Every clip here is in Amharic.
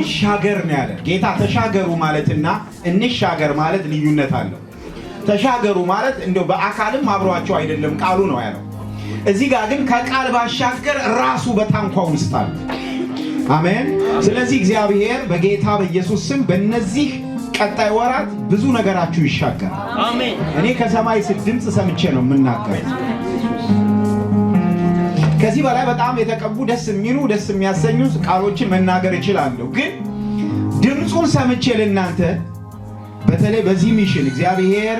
እንሻገር ነው ያለ ጌታ። ተሻገሩ ማለትና እንሻገር ማለት ልዩነት አለው። ተሻገሩ ማለት እንደው በአካልም አብሯቸው አይደለም፣ ቃሉ ነው ያለው። እዚህ ጋር ግን ከቃል ባሻገር ራሱ በታንኳ ውስጥ አለ። አሜን። ስለዚህ እግዚአብሔር በጌታ በኢየሱስ ስም በእነዚህ ቀጣይ ወራት ብዙ ነገራችሁ ይሻገራል። እኔ ከሰማይ ድምፅ ሰምቼ ነው የምናገረው። ከዚህ በላይ በጣም የተቀቡ፣ ደስ የሚሉ፣ ደስ የሚያሰኙ ቃሎችን መናገር እችላለሁ። ግን ድምፁን ሰምቼ ለእናንተ በተለይ በዚህ mission እግዚአብሔር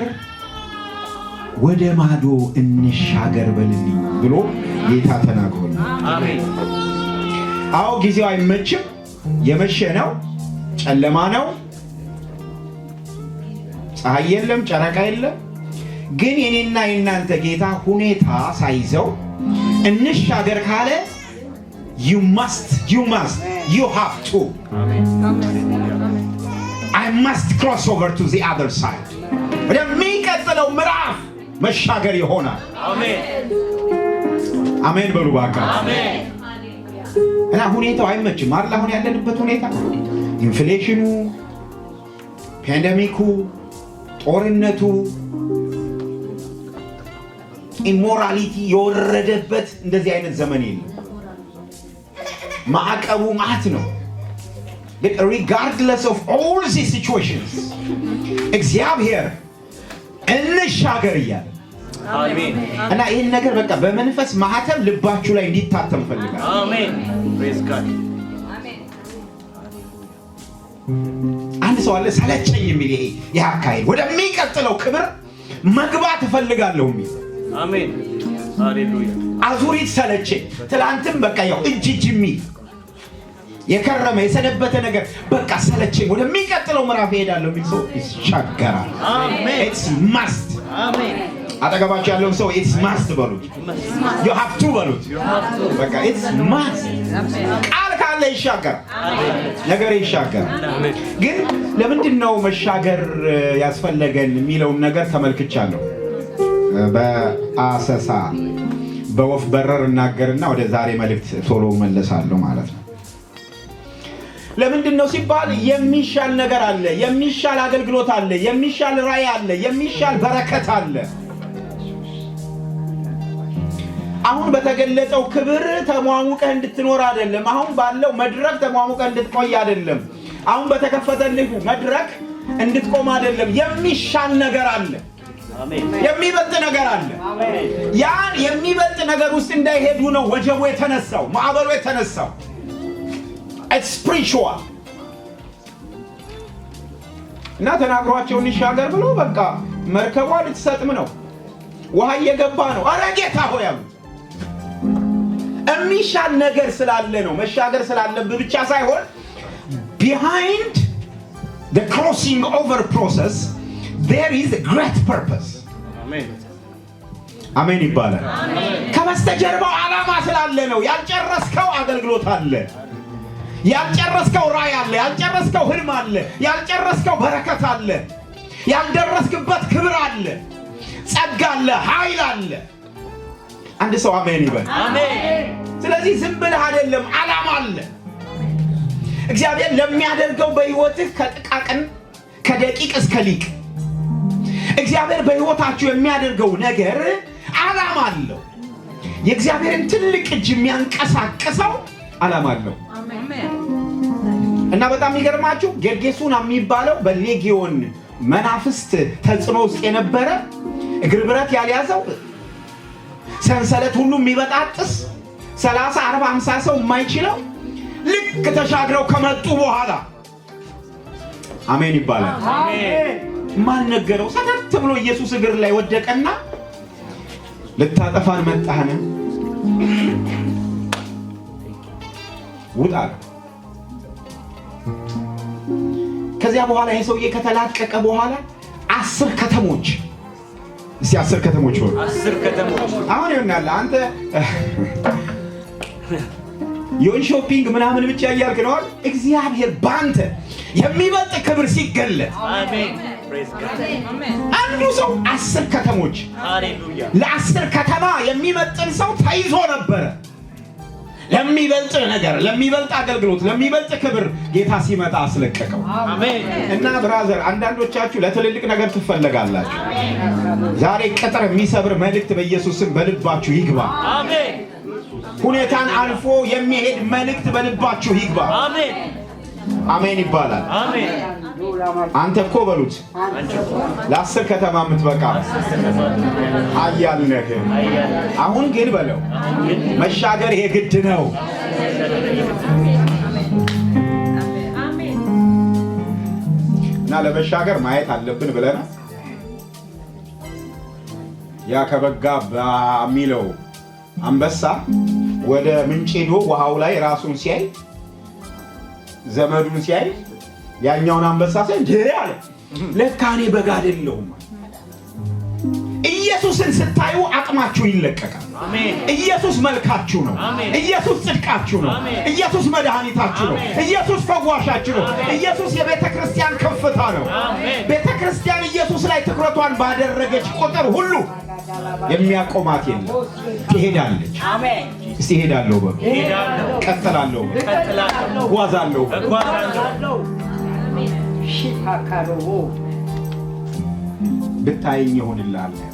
ወደ ማዶ እንሻገር በልልኝ ብሎ ጌታ ተናግሮኛል። አዎ፣ ጊዜው አይመችም። የመሸ ነው፣ ጨለማ ነው፣ ፀሐይ የለም፣ ጨረቃ የለም። ግን የኔና የእናንተ ጌታ ሁኔታ ሳይዘው እንሻገር ካለ you must, you must, you have to. I must cross over to the other side. ወደሚቀጥለው ምዕራፍ መሻገር ይሆናል። አሜን በሉ እባካችሁ። እና ሁኔታው አይመችም አይደል? አሁን ያለንበት ሁኔታ inflation ኑ፣ pandemic ኩ፣ ጦርነቱ፣ immorality የወረደበት እንደዚህ አይነት ዘመን የለም። ማዕቀቡ ማዕት ነው። ግን regardless of all these situations እግዚአብሔር እንሻገር እያለ እና ይህን ነገር በቃ በመንፈስ ማህተም ልባችሁ ላይ እንዲታተም ፈልጋለሁ። አሜን። Praise God. አንድ ሰው አለ ሰለቸኝ የሚል፣ ይሄ ይህ አካሄድ፣ ወደሚቀጥለው ክብር መግባት እፈልጋለሁ የሚል። አሜን። ሃሌሉያ። አዙሪት ሰለቸኝ፣ ትላንትም በቃ ያው እጅ እጅ የሚል የከረመ የሰነበተ ነገር በቃ ሰለቸኝ፣ ወደሚቀጥለው ምዕራፍ እሄዳለሁ የሚል ሰው ይሻገራል። አሜን። It's must. አሜን። አጠገባቸው ያለውን ሰው it's must በሉት፣ you have to በሉት። በቃ it's must። ቃል ካለ ይሻገራል፣ ነገር ይሻገራል። ግን ለምንድን ነው መሻገር ያስፈለገን የሚለውን ነገር ተመልክቻለሁ። በአሰሳ በወፍ በረር እናገርና ወደ ዛሬ መልእክት ቶሎ መለሳለሁ ማለት ነው። ለምንድን ነው ሲባል የሚሻል ነገር አለ፣ የሚሻል አገልግሎት አለ፣ የሚሻል ራእይ አለ፣ የሚሻል በረከት አለ። አሁን በተገለጠው ክብር ተሟሙቀህ እንድትኖር አይደለም። አሁን ባለው መድረክ ተሟሙቀህ እንድትቆይ አይደለም። አሁን በተከፈተልህ መድረክ እንድትቆም አይደለም። የሚሻል ነገር አለ። የሚበልጥ ነገር አለ። ያን የሚበልጥ ነገር ውስጥ እንዳይሄዱ ነው ወጀቡ የተነሳው፣ ማዕበሉ የተነሳው። Spiritual እና ተናግሯቸው እንሻገር ብሎ በቃ መርከቧ ልትሰጥም ነው፣ ውሃ እየገባ ነው። አረ ጌታ ሆይ አሉት። የሚሻል ነገር ስላለ ነው፣ መሻገር ስላለብህ ብቻ ሳይሆን behind the crossing over process there is a great purpose. አሜን ይባላል። ከበስተጀርባው ዓላማ ስላለ ነው። ያልጨረስከው አገልግሎት አለ። ያልጨረስከው ራእይ አለ። ያልጨረስከው ህልም አለ። ያልጨረስከው በረከት አለ። ያልደረስክበት ክብር አለ። ጸጋ አለ። ኃይል አለ። አንድ ሰው አሜን ይበል። ስለዚህ ዝም ብለህ አይደለም፣ ዓላማ አለ። እግዚአብሔር ለሚያደርገው በህይወትህ ከጥቃቅን ከደቂቅ እስከ ሊቅ እግዚአብሔር በህይወታችሁ የሚያደርገው ነገር ዓላማ አለው። የእግዚአብሔርን ትልቅ እጅ የሚያንቀሳቅሰው ዓላማ አለው። እና በጣም የሚገርማችሁ ጌርጌሱና የሚባለው በሌጊዮን መናፍስት ተጽዕኖ ውስጥ የነበረ፣ እግር ብረት ያልያዘው፣ ሰንሰለት ሁሉ የሚበጣጥስ፣ 30፣ 40፣ 50 ሰው የማይችለው ልክ ተሻግረው ከመጡ በኋላ፣ አሜን ይባላል። ማን ነገረው? ሰተት ብሎ ኢየሱስ እግር ላይ ወደቀና ልታጠፋን መጣህን? ውጣ አለ። ከዚያ በኋላ ይህ ሰውዬ ከተላቀቀ በኋላ 10 ከተሞች፣ እስቲ 10 ከተሞች ሆኑ። 10 ከተሞች። አሁን ይሆናል አንተ ዮን shopping ምናምን ብቻ እያልክ ነው አይደል? እግዚአብሔር በአንተ የሚበልጥ ክብር ሲገለጥ አሜን። Praise God. አንዱ ሰው 10 ከተሞች ሃሌሉያ። ለ10 ከተማ የሚመጥን ሰው ተይዞ ነበረ። ለሚበልጥ ነገር፣ ለሚበልጥ አገልግሎት፣ ለሚበልጥ ክብር ጌታ ሲመጣ አስለቀቀው። አሜን። እና brother፣ አንዳንዶቻችሁ ለትልልቅ ነገር ትፈለጋላችሁ። ዛሬ ቅጥር የሚሰብር መልእክት በኢየሱስ ስም በልባችሁ ይግባ። አሜን። ሁኔታን አልፎ የሚሄድ መልእክት በልባችሁ ይግባ። አሜን። አሜን ይባላል። አሜን። አንተ እኮ በሉት ለ10 ከተማ የምትበቃ ኃያል ነህ። አሁን ግን በለው መሻገር የግድ ነው። እና ለመሻገር ማየት አለብን ብለናል። ያ ከበጋ በሚለው አንበሳ ወደ ምንጭ ሄዶ ውሃው ላይ ራሱን ሲያይ፣ ዘመዱን ሲያይ፣ ያኛውን አንበሳ ሲያይ እንዴ አለ፣ ለካ እኔ በግ አይደለሁም። ኢየሱስን ስታዩ አቅማችሁ ይለቀቃል። አሜን። ኢየሱስ መልካችሁ ነው። አሜን። ኢየሱስ ጽድቃችሁ ነው። አሜን። ኢየሱስ መድኃኒታችሁ ነው። አሜን። ኢየሱስ ፈዋሻችሁ ነው። አሜን። ኢየሱስ የቤተ ክርስቲያን ከፍታ ነው። አሜን። ቤተ ክርስቲያን ኢየሱስ ላይ ትኩረቷን ባደረገች ቁጥር ሁሉ የሚያቆማት የለም። ትሄዳለች። እስቲ እሄዳለሁ በሉ። እሄዳለሁ። ቀጥላለሁ በሉ። እቀጥላለሁ። እጓዛለሁ በሉ። እጓዛለሁ። ብታየኝ ይሆንልሃል ነው ያለው።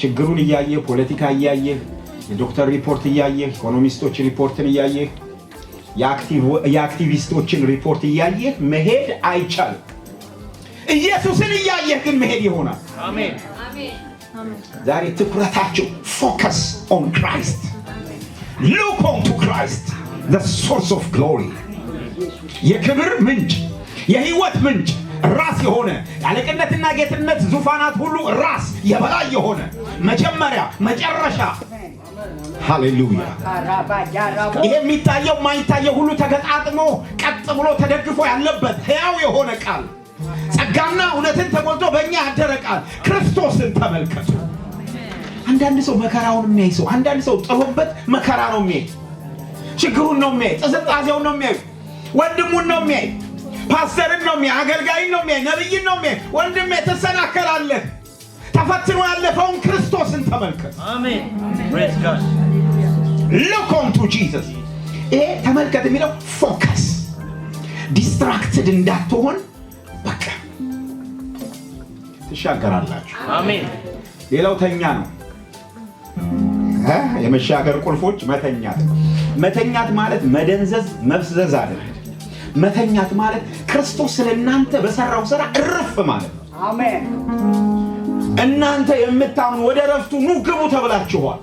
ችግሩን እያየህ፣ ፖለቲካ እያየህ፣ የዶክተር ሪፖርት እያየህ፣ ኢኮኖሚስቶች ሪፖርትን እያየህ፣ የአክቲቪስቶችን ሪፖርት እያየህ መሄድ አይቻልም። ኢየሱስን እያየህ ግን መሄድ ይሆናል። አሜን። ዛሬ ትኩረታችሁ focus on Christ, look on to Christ, the source of glory፣ የክብር ምንጭ፣ የህይወት ምንጭ፣ ራስ የሆነ፣ አለቅነትና ጌትነት ዙፋናት ሁሉ ራስ የበላይ የሆነ፣ መጀመሪያ መጨረሻ፣ ሃሌሉያ። ይሄ የሚታየው የማይታየው ሁሉ ተገጣጥሞ ቀጥ ብሎ ተደግፎ ያለበት ሕያው የሆነ ቃል፣ ጸጋና እውነትን ተሞልቶ በእኛ ያደረ ቃል ክርስቶስን ተመልከቱ። አንዳንድ ሰው መከራውን የሚያይ ሰው፣ አንዳንድ ሰው ጥሎበት መከራ ነው የሚያይ፣ ችግሩን ነው የሚያይ፣ ጥዝጣዜውን ነው የሚያይ፣ ወንድሙን ነው የሚያይ፣ ፓስተርን ነው የሚያይ፣ አገልጋይን ነው የሚያይ፣ ነብይን ነው የሚያይ። ወንድሜ፣ ትሰናከላለህ። ተፈትኖ ያለፈውን ክርስቶስን ተመልከት። አሜን። Praise God. Look onto Jesus። ይሄ ተመልከት የሚለው focus፣ distracted እንዳትሆን በቃ ትሻገራላችሁ። አሜን። ሌላው ተኛ ነው እ የመሻገር ቁልፎች መተኛት ነው። መተኛት ማለት መደንዘዝ መፍዘዝ አይደለም። መተኛት ማለት ክርስቶስ ስለ እናንተ በሰራው ስራ እርፍ ማለት ነው። አሜን። እናንተ የምታምኑ ወደ ረፍቱ ኑ ግቡ ተብላችኋል።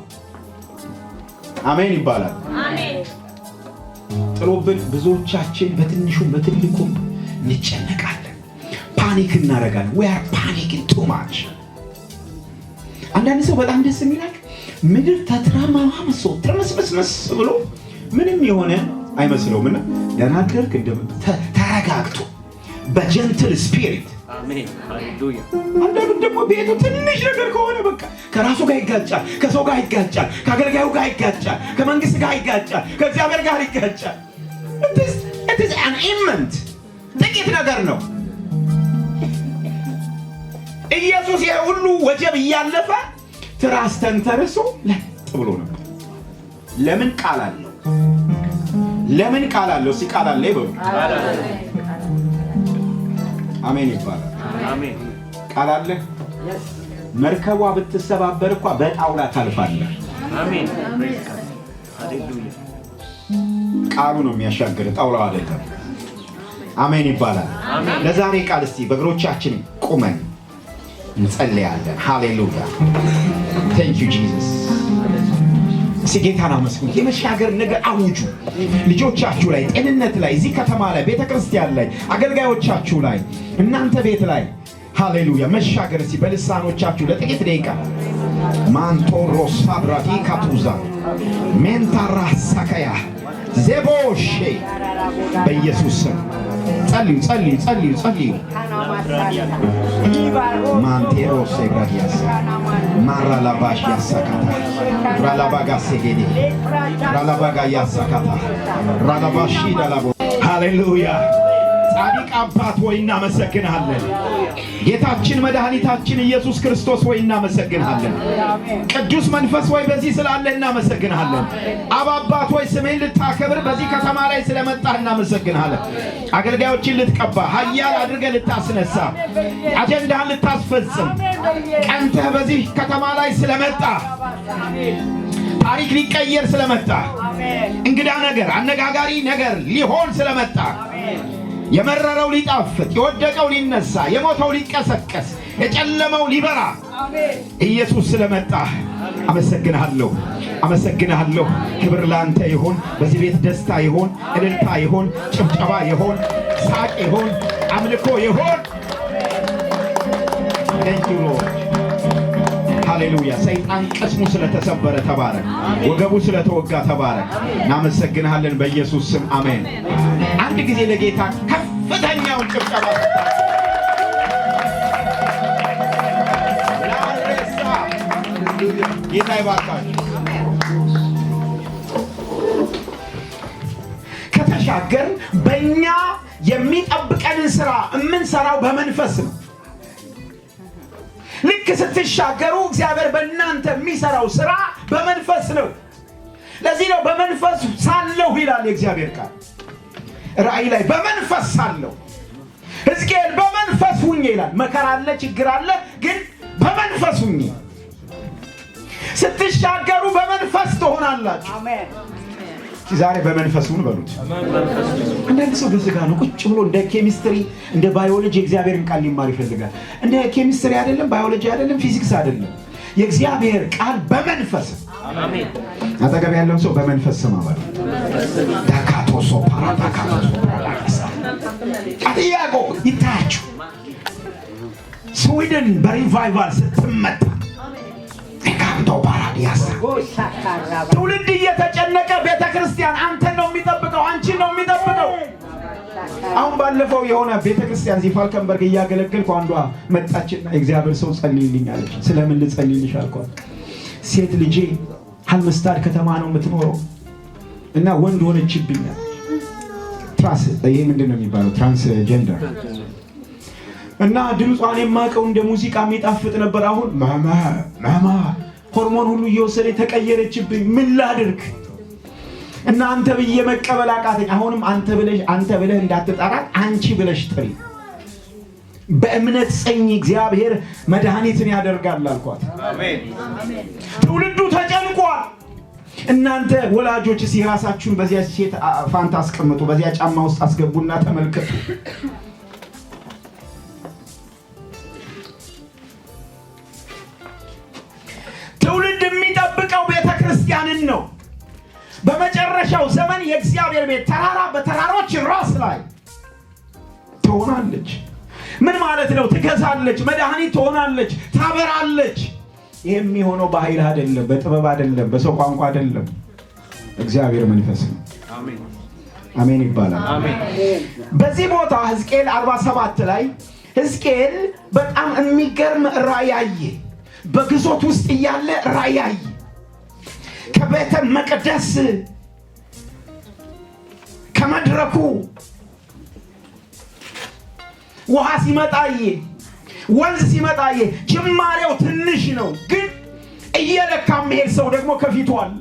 አሜን ይባላል። ጥሎብን ብዙዎቻችን በትንሹም በትልቁም እንጨነቃለን፣ panic እናደርጋለን። We are panicking too much። አንዳንድ ሰው በጣም ደስ የሚላችሁ ምድር ተትረማምሶ ትርምስምስምስ ብሎ ምንም የሆነ አይመስለውም እና ደህና አደርክ ተረጋግቶ በ gentle spirit። አሜን። ሃሌሉያ። አንዳንዱ ደግሞ ቤቱ ትንሽ ነገር ከሆነ በቃ ከራሱ ጋር ይጋጫል፣ ከሰው ጋር ይጋጫል፣ ከአገልጋዩ ጋር ይጋጫል፣ ከመንግስት ጋር ይጋጫል፣ ከእግዚአብሔር ጋር ይጋጫል። It is an ኢምንት ጥቂት ነገር ነው። ኢየሱስ ይሄ ሁሉ ወጀብ እያለፈ ትራስ ተንተርሶ ለጥ ብሎ ነበር። ለምን? ቃል አለው። ለምን ቃል አለው? እስኪ ቃል አለ ይበሉ። አሜን ይባላል። አሜን። ቃል አለ። መርከቧ ብትሰባበር እኳ በጣውላ ታልፋለህ። አሜን። Praise God. ሃሌሉያ። ቃሉ ነው የሚያሻግር፣ ጣውላው አይደለም። አሜን ይባላል። አሜን። ለዛሬ ቃል እስቲ በእግሮቻችን ቁመን እንጸልያለን። ሃሌሉያ፣ thank you Jesus። እስቲ ጌታን አመስግኑ። የመሻገር ነገር አውጁ። ልጆቻችሁ ላይ፣ ጤንነት ላይ፣ እዚህ ከተማ ላይ፣ ቤተ ክርስቲያን ላይ፣ አገልጋዮቻችሁ ላይ፣ እናንተ ቤት ላይ፣ ሃሌሉያ፣ መሻገር እስቲ በልሳኖቻችሁ ለጥቂት ደቂቃ። ማንቶሮ ሳብራዲ ካቱዛ ሜንታራ ሳካያ ዜቦሼ፣ በኢየሱስ ስም ጸልዩ፣ ጸልዩ፣ ጸልዩ፣ ጸልዩ። ማንቴሮ ሴብራዲያስ ማራላባሽ ያሳካታ ራላባጋ ሴጌዴ ራላባጋ ያሳካታ ራላባሺ ዳላቦ። ሃሌሉያ። ጻድቅ አባት ሆይ እናመሰግንሃለን። ጌታችን መድኃኒታችን ኢየሱስ ክርስቶስ ሆይ እናመሰግንሃለን። ቅዱስ መንፈስ ሆይ በዚህ ስላለ እናመሰግንሃለን። አብ አባት ሆይ ስምህን ልታከብር በዚህ ከተማ ላይ ስለመጣህ እናመሰግንሃለን። አገልጋዮችን ልትቀባ፣ ኃያል አድርገህ ልታስነሳ፣ አጀንዳህን ልታስፈጽም ቀንተህ በዚህ ከተማ ላይ ስለመጣ፣ ታሪክ ሊቀየር ስለመጣ፣ እንግዳ ነገር አነጋጋሪ ነገር ሊሆን ስለመጣ፣ የመረረው ሊጣፍጥ፣ የወደቀው ሊነሳ፣ የሞተው ሊቀሰቀስ፣ የጨለመው ሊበራ ኢየሱስ ስለመጣ አመሰግንሃለሁ፣ አመሰግንሃለሁ። ክብር ለአንተ ይሁን። በዚህ ቤት ደስታ ይሁን፣ እልልታ ይሁን፣ ጭብጨባ ይሁን፣ ሳቅ ይሁን፣ አምልኮ ይሁን። Thank you, Lord. ሃሌሉያ። ሰይጣን ቅስሙ ስለተሰበረ ተባረክ፣ ወገቡ ስለተወጋ ተባረክ። እናመሰግንሃለን በኢየሱስ ስም አሜን። አንድ ጊዜ ለጌታ ከፍተኛውን ጭብጨባ ላሬሳ። ጌታ ይባርካችሁ። ከተሻገርን በእኛ የሚጠብቀንን ስራ የምንሰራው በመንፈስ ነው። ልክ ስትሻገሩ እግዚአብሔር በእናንተ የሚሰራው ስራ በመንፈስ ነው። ለዚህ ነው በመንፈስ ሳለሁ ይላል የእግዚአብሔር ቃል ራእይ ላይ። በመንፈስ ሳለሁ፣ ሕዝቅኤል በመንፈስ ሁኜ ይላል። መከራ አለ፣ ችግር አለ፣ ግን በመንፈስ ሁኜ። ስትሻገሩ በመንፈስ ትሆናላችሁ። ዛሬ በመንፈስ ሁን በሉት። አንዳንድ ሰው በስጋ ነው ቁጭ ብሎ እንደ ኬሚስትሪ፣ እንደ ባዮሎጂ የእግዚአብሔርን ቃል ሊማር ይፈልጋል። እንደ ኬሚስትሪ አይደለም፣ ባዮሎጂ አይደለም፣ ፊዚክስ አይደለም። የእግዚአብሔር ቃል በመንፈስ። አጠገብ ያለውን ሰው በመንፈስ ስማ በለው። ዳካቶሶ ፓራ ዳካቶሶ ፕራዳካሳ ጥያቄ ይታያችሁ። ስዊድን በ revival ስትመታ ካንቶ ፓራዲያስ ትውልድ እየተጨነቀ ቤተ ክርስቲያን አንተን ነው የሚጠብቀው፣ አንቺን ነው የሚጠብቀው። አሁን ባለፈው የሆነ ቤተ ክርስቲያን እዚህ ፋልከንበርግ እያገለገልኩ አንዷ መጣችና የእግዚአብሔር ሰው ጸልይልኝ አለች። ስለምን ልጸልይልሽ አልኳት። ሴት ልጄ ሀልመስታድ ከተማ ነው የምትኖረው እና ወንድ ሆነችብኛል። Trans፣ ይሄ ምንድን ነው የሚባለው? Transgender። እና ድምጿን የማውቀው እንደ ሙዚቃ የሚጣፍጥ ነበር። አሁን ማማ ማማ ሆርሞን ሁሉ እየወሰደ ተቀየረችብኝ። ምን ላድርግ? እና አንተ ብዬ መቀበል አቃተኝ። አሁንም አንተ ብለሽ፣ አንተ ብለህ እንዳትጠራት አንቺ ብለሽ ጥሪ። በእምነት ጽኚ፣ እግዚአብሔር መድኃኒትን ያደርጋል አልኳት። ትውልዱ ተጨንቋል። እናንተ ወላጆች እስኪ ራሳችሁን በዚያ ሴት ፋንታ አስቀምጡ፣ በዚያ ጫማ ውስጥ አስገቡና ተመልከቱ። ትውልድ የሚጠብቀው ቤተ ክርስቲያንን ነው። በመጨረሻው ዘመን የእግዚአብሔር ቤት ተራራ በተራሮች ራስ ላይ ትሆናለች። ምን ማለት ነው? ትገዛለች፣ መድኃኒት ትሆናለች፣ ታበራለች። ይህ የሚሆነው በኃይል አይደለም፣ በጥበብ አይደለም፣ በሰው ቋንቋ አይደለም። እግዚአብሔር መንፈስ ነው። አሜን ይባላል። በዚህ ቦታ ሕዝቅኤል 47 ላይ ሕዝቅኤል በጣም የሚገርም ራእይ አየ። በግዞት ውስጥ እያለ ራእይ አየ። ከቤተ መቅደስ ከመድረኩ ውሃ ሲመጣ አየ፣ ወንዝ ሲመጣ አየ። ጅማሬው ትንሽ ነው፣ ግን እየለካ የሚሄድ ሰው ደግሞ ከፊቱ አለ።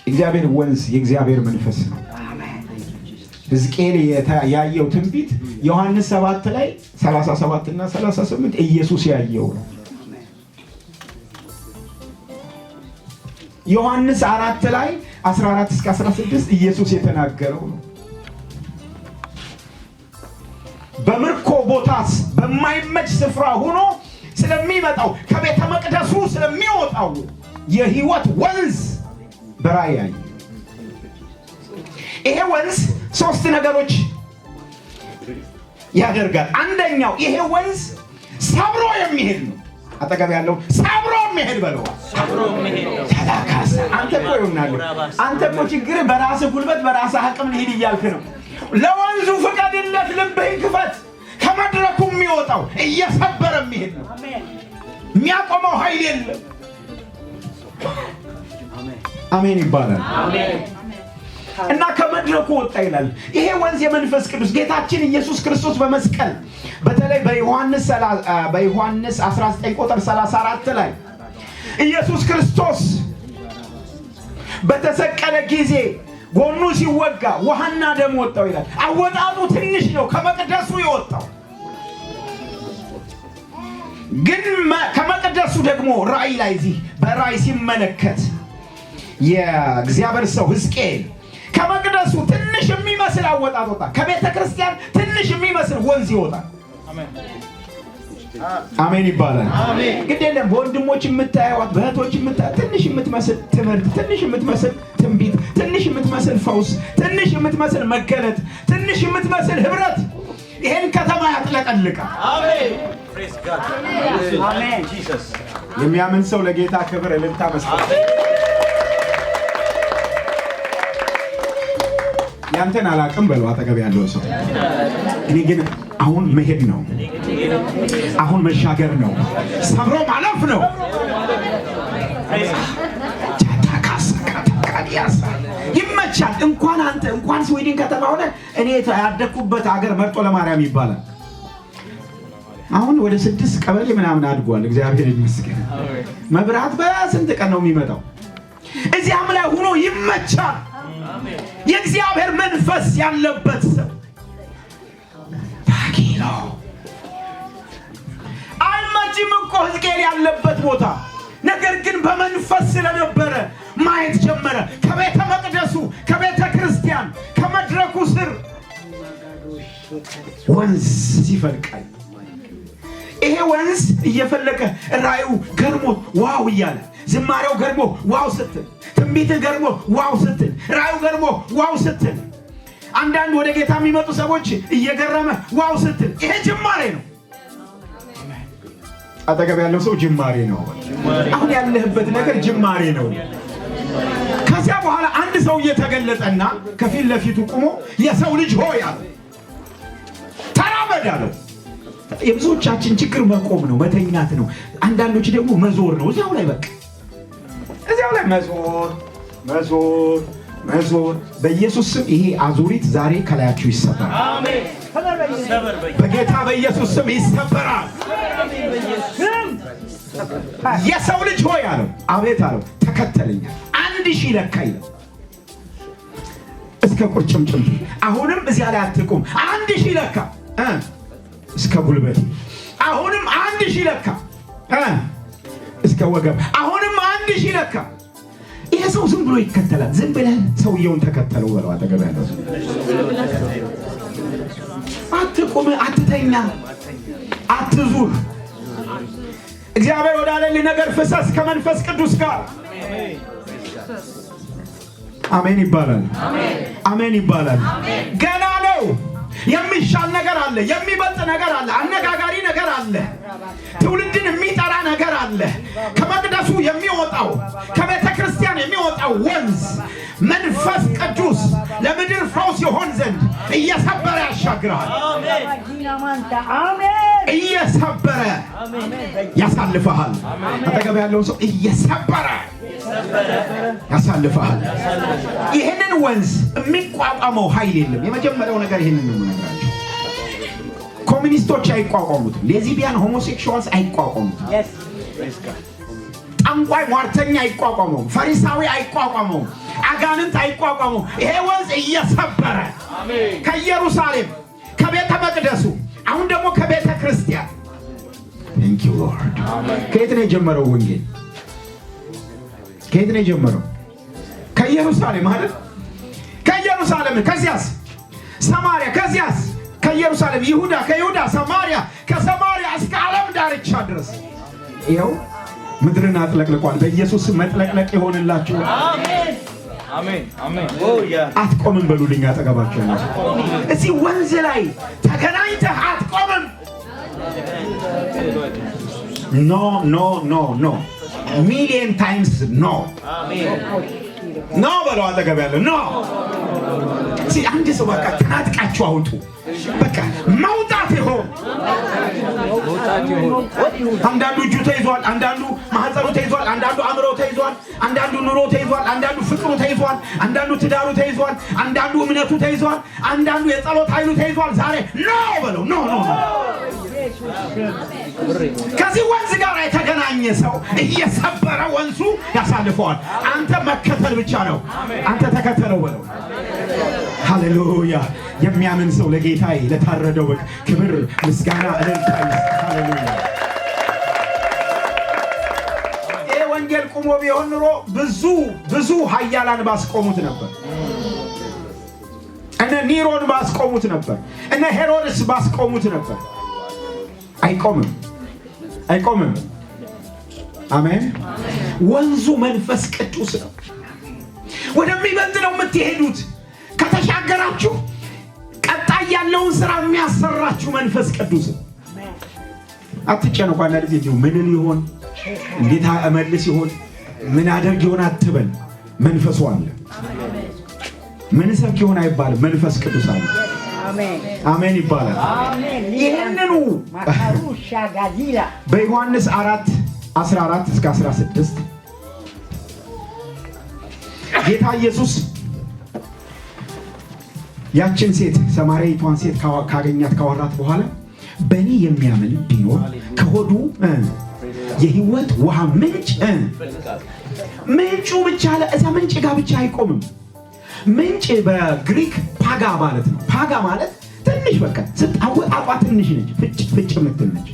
እግዚአብሔር ወንዝ የእግዚአብሔር መንፈስ ነው። ሕዝቅኤል ያየው ትንቢት ዮሐንስ 7 ላይ 37 እና 38 ኢየሱስ ያየው ነው። ዮሐንስ 4 ላይ 14 እስከ 16 ኢየሱስ የተናገረው ነው። በምርኮ ቦታስ በማይመች ስፍራ ሆኖ ስለሚመጣው፣ ከቤተ መቅደሱ ስለሚወጣው የህይወት ወንዝ በራእይ አየ። ይሄ ወንዝ ሶስት ነገሮች ያደርጋል። አንደኛው ይሄ ወንዝ ሰብሮ የሚሄድ ነው። አጠገብ ያለው ሰብሮ የሚሄድ በለው። ተላካሳ አንተ እኮ ይሆናል። አንተ እኮ ችግር በራስህ ጉልበት በራስህ አቅም ልሂድ እያልክ ነው። ለወንዙ ፍቀድለት፣ ልብህን ክፈት። ከመድረኩ የሚወጣው እየሰበረ የሚሄድ ነው። የሚያቆመው ኃይል የለም። አሜን ይባላል። እና ከመድረኩ ወጣ ይላል። ይሄ ወንዝ የመንፈስ ቅዱስ ጌታችን ኢየሱስ ክርስቶስ በመስቀል፣ በተለይ በዮሐንስ 19 ቁጥር 34 ላይ ኢየሱስ ክርስቶስ በተሰቀለ ጊዜ ጎኑ ሲወጋ ውሃና ደም ወጣው ይላል። አወጣጡ ትንሽ ነው ከመቅደሱ የወጣው፣ ግን ከመቅደሱ ደግሞ ራእይ ላይ፣ እዚህ በራእይ ሲመለከት የእግዚአብሔር ሰው ሕዝቅኤል ከመቅደሱ ትንሽ የሚመስል አወጣጥ ወጣ። ከቤተ ክርስቲያን ትንሽ የሚመስል ወንዝ ይወጣል። አሜን ይባላል። ግድ የለም፣ በወንድሞች የምታየዋት፣ በእህቶች የምታየዋት ትንሽ የምትመስል ትምህርት፣ ትንሽ የምትመስል ትንቢት፣ ትንሽ የምትመስል ፈውስ፣ ትንሽ የምትመስል መገለጥ፣ ትንሽ የምትመስል ህብረት ይሄን ከተማ ያጥለቀልቃል። Praise God. Jesus. የሚያምን ሰው ለጌታ ክብር እልልታ መስጠት። ያንተን አላቅም በለው አጠገብ ያለው ሰው። እኔ ግን አሁን መሄድ ነው። አሁን መሻገር ነው። ሰብሮ ማለፍ ነው። ቻታካሳካታካዲያሳ ይመቻል። እንኳን አንተ፣ እንኳን ስዊድን ከተማ ሆነ፣ እኔ ያደግኩበት ሀገር መርጦ ለማርያም ይባላል። አሁን ወደ 6 ቀበሌ ምናምን አድጓል። እግዚአብሔር ይመስገን። መብራት በስንት ቀን ነው የሚመጣው? እዚያም ላይ ሆኖ ይመቻል። የእግዚአብሔር መንፈስ ያለበት ሰው ታኪሎ አይመችም እኮ ሕዝቅኤል ያለበት ቦታ። ነገር ግን በመንፈስ ስለነበረ ማየት ጀመረ። ከቤተ መቅደሱ፣ ከቤተ ክርስቲያን፣ ከመድረኩ ስር ወንዝ ሲፈልቃል። ይሄ ወንዝ እየፈለቀ፣ ራእዩ ገርሞ wow እያለ፣ ዝማሬው ገርሞ wow ስትል፣ ትንቢት ገርሞ wow ስትል፣ ራእዩ ገርሞ wow ስትል፣ አንዳንድ ወደ ጌታ የሚመጡ ሰዎች እየገረመ wow ስትል፣ ይሄ ጅማሬ ነው። አጠገብ ያለው ሰው ጅማሬ ነው። አሁን ያለህበት ነገር ጅማሬ ነው። ከዚያ በኋላ አንድ ሰው እየተገለጠና ከፊት ለፊቱ ቆሞ የሰው ልጅ ሆይ አለ፣ ተራመድ አለው። የብዙዎቻችን ችግር መቆም ነው፣ መተኛት ነው። አንዳንዶች ደግሞ መዞር ነው። እዚያው ላይ፣ በቃ እዚያው ላይ መዞር፣ መዞር፣ መዞር። በኢየሱስ ስም ይሄ አዙሪት ዛሬ ከላያችሁ ይሰበራል። በጌታ በኢየሱስ ስም ይሰበራል። የሰው ልጅ ሆይ አለው። አቤት አለው። ተከተለኛል። 1000 ለካ ይላል እስከ ቁርጭምጭምት። አሁንም እዚያ ላይ አትቁም። 1000 ለካ እስከ ጉልበት። አሁንም 1000 ለካ እስከ ወገብ። አሁንም 1000 ለካ። ይሄ ሰው ዝም ብሎ ይከተላል። ዝም ብለህ ሰውየውን ተከተለው በለው። አጠገብ ያለው ሰው አትቁም፣ አትተኛ፣ አትዙር። እግዚአብሔር ወዳለልህ ነገር ፍሰስ ከመንፈስ ቅዱስ ጋር። አሜን ይባላል። አሜን ይባላል። ገና ነው። የሚሻል ነገር አለ። የሚበልጥ ነገር አለ። አነጋጋሪ ነገር አለ። ትውልድን የሚጠራ ነገር አለ። ከመቅደሱ የሚወጣው፣ ከቤተ ክርስቲያን የሚወጣው ወንዝ መንፈስ ቅዱስ ለምድር ፈውስ ይሆን ዘንድ እየሰበረ ያሻግረሃል። እየሰበረ ያሳልፈሃል። አጠገብ ያለው ሰው እየሰበረ ያሳልፈሃል። ይህንን ወንዝ የሚቋቋመው ኃይል የለም። የመጀመሪያው ነገር ይህንን ነው የምነግራቸው። ኮሚኒስቶች አይቋቋሙትም። Lesbian፣ homosexuals አይቋቋሙትም። ጠንቋይ፣ ሟርተኛ አይቋቋመውም። ፈሪሳዊ አይቋቋመውም። አጋንንት አይቋቋመውም። ይሄ ወንዝ እየሰበረ ከኢየሩሳሌም፣ ከቤተ መቅደሱ፣ አሁን ደግሞ ከቤተ ክርስቲያን። Thank you, Lord። ከየት ነው የጀመረው ወንጌል? ከየት ነው የጀመረው? ከኢየሩሳሌም አይደል? ከኢየሩሳሌም፣ ከዚያስ ሰማርያ፣ ከዚያስ ከኢየሩሳሌም ይሁዳ፣ ከይሁዳ ሰማርያ፣ ከሰማርያ እስከ ዓለም ዳርቻ ድረስ ይኸው ምድርን አጥለቅልቋል። በኢየሱስ መጥለቅለቅ ይሆንላችሁ። አትቆምም በሉልኝ። አጠገባቸው ያለው እዚህ ወንዝ ላይ ተገናኝተህ አትቆምም። No, no, no, no, million times no, no በለው። አጠገብ ያለው no። አንድ ሰው በቃ ተናጥቃችሁ አውጡ። በቃ መውጣት ይሆን። አንዳንዱ እጁ ተይዟል፣ አንዳንዱ ማህፀኑ ተይዟል፣ አንዳንዱ አእምሮ ተይዟል፣ አንዳንዱ ኑሮ ተይዟል፣ አንዳንዱ ፍቅሩ ተይዟል፣ አንዳንዱ ትዳሩ ተይዟል፣ አንዳንዱ እምነቱ ተይዟል፣ አንዳንዱ የጸሎት ኃይሉ ተይዟል። ዛሬ no በለው፣ no, no, no። ከዚህ ወንዝ ጋር የተገናኘ ሰው እየሰበረ ወንዙ ያሳልፈዋል። አንተ መከተል ብቻ ነው። አንተ ተከተለው በለው። ሃሌሉያ! የሚያምን ሰው ለጌታዬ ለታረደው በግ ክብር፣ ምስጋና፣ እልልታ ይስጥ። ሃሌሉያ! ይሄ ወንጌል ቁሞ ቢሆን ኑሮ ብዙ ብዙ ኃያላን ባስቆሙት ነበር። እነ ኒሮን ባስቆሙት ነበር። እነ ሄሮድስ ባስቆሙት ነበር። አይቆምም፣ አይቆምም። አሜን። ወንዙ መንፈስ ቅዱስ ነው። ወደሚበልጥ ነው የምትሄዱት። ከተሻገራችሁ ቀጣይ ያለውን ስራ የሚያሰራችሁ መንፈስ ቅዱስ ነው። አትጨነቁ። አንዳንድ ጊዜ እንዲሁ ምን ይሆን፣ እንዴት እመልስ ይሆን፣ ምን አደርግ ይሆን አትበል። መንፈሱ አለ። ምን ሰብክ ይሆን አይባልም። መንፈስ ቅዱስ አለ። አሜን። አሜን ይባላል። አሜን። ይህንኑ ማካሩሻ ጋዚላ። በዮሐንስ 4 14 እስከ 16 ጌታ ኢየሱስ ያችን ሴት፣ ሰማርያዊቷን ሴት ካገኛት፣ ካወራት በኋላ በእኔ የሚያምን ቢኖር ከሆዱ የህይወት ውሃ ምንጭ፣ ምንጩ ብቻ እዛ ምንጭ ጋር ብቻ አይቆምም። ምንጭ በግሪክ ፓጋ ማለት ነው። ፓጋ ማለት ትንሽ፣ በቃ ስታወጣጧ ትንሽ ነች፣ ፍጭ ፍጭ የምትል ነች።